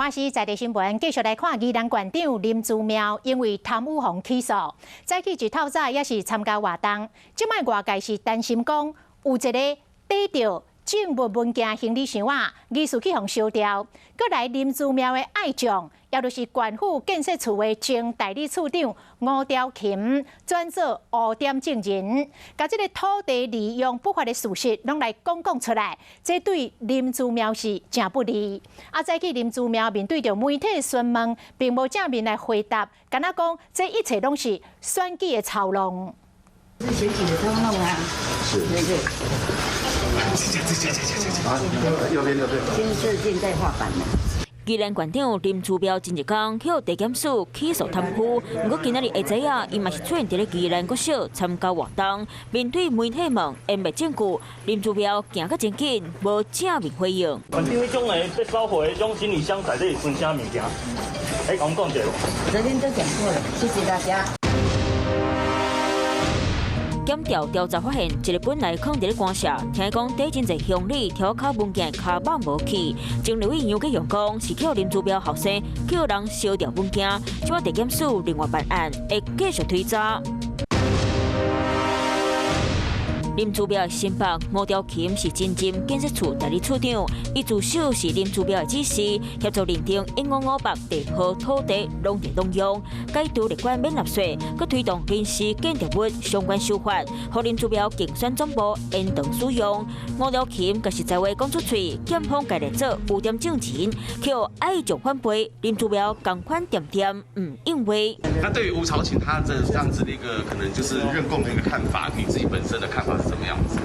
華視在地新聞繼續來看宜蘭縣長林姿妙，因為貪污予起訴，早起一透早也是參加活動。這擺外界是擔心講有一個底著證物文件行李箱仔，疑似去予燒掉。閣來林姿妙的愛將，也就是縣府建設處的前代理處長吳朝琴，轉做污點證人，共這个土地利用不法的事實攏來講講出來，這對林姿妙是誠不利。啊，早起林姿妙面對著媒體詢問，並無正面來回答，敢若講這一切攏是選舉的操弄。是選舉的操弄啊！是，對對。這這這這這這啊！右邊右邊。先設計再畫板。宜蘭縣長林姿妙前一工予地檢署起訴貪污，毋過今仔日下晝仔，伊嘛是出現佇咧宜蘭國小參加活動，面對媒體問湮滅證據，林姿妙行較真緊，無正面回應。縣長彼種的被燒毀彼種行李箱內底是存啥物件？會共阮講一下無？昨天都講過了，謝謝大家。檢調調查發現，一个本來囥佇咧官舍，聽講底真濟鄉里塗跤文件跤蠓無去，前立委楊潔雄講是予林姿妙後生叫人燒掉文件，這擺地檢署另外辦案，會繼續追查。林姿妙的新北吳朝琴是前任建設處代理處長，伊自小是林姿妙的指示，協助認定1558地號土地農地農用，解除列管免納稅，閣推動臨時建築物相關修法，予林姿妙競選總部延長使用。吳朝琴共實在話講出喙，檢方共列做污點證人，予愛將反背，林姿妙仝款恬恬毋應話。那對於吳朝琴他的這樣子的一個可能就是認供的一個看法，你自己本身的看法是怎麼樣子？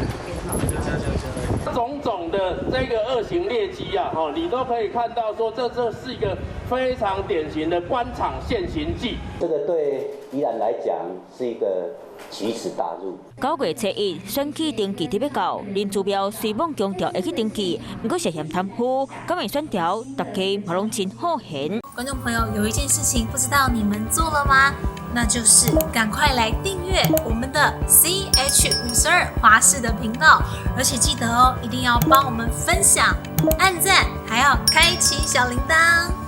種種的這個惡行劣跡啊，吼，你都可以看到，說這是一個非常典型的官場現形記。這個對宜蘭來講是一個奇恥大辱。9月初1選舉登記日欲到，林姿妙雖罔強調會去登記，毋過涉嫌貪污，敢會選調，大家嘛攏真好玄。觀眾朋友，有一件事情不知道你們做了嗎？那就是趕快來訂閱我們的 CH52華視的頻道，而且記得哦，一定要幫我們分享、按讚，還要開啟小鈴鐺。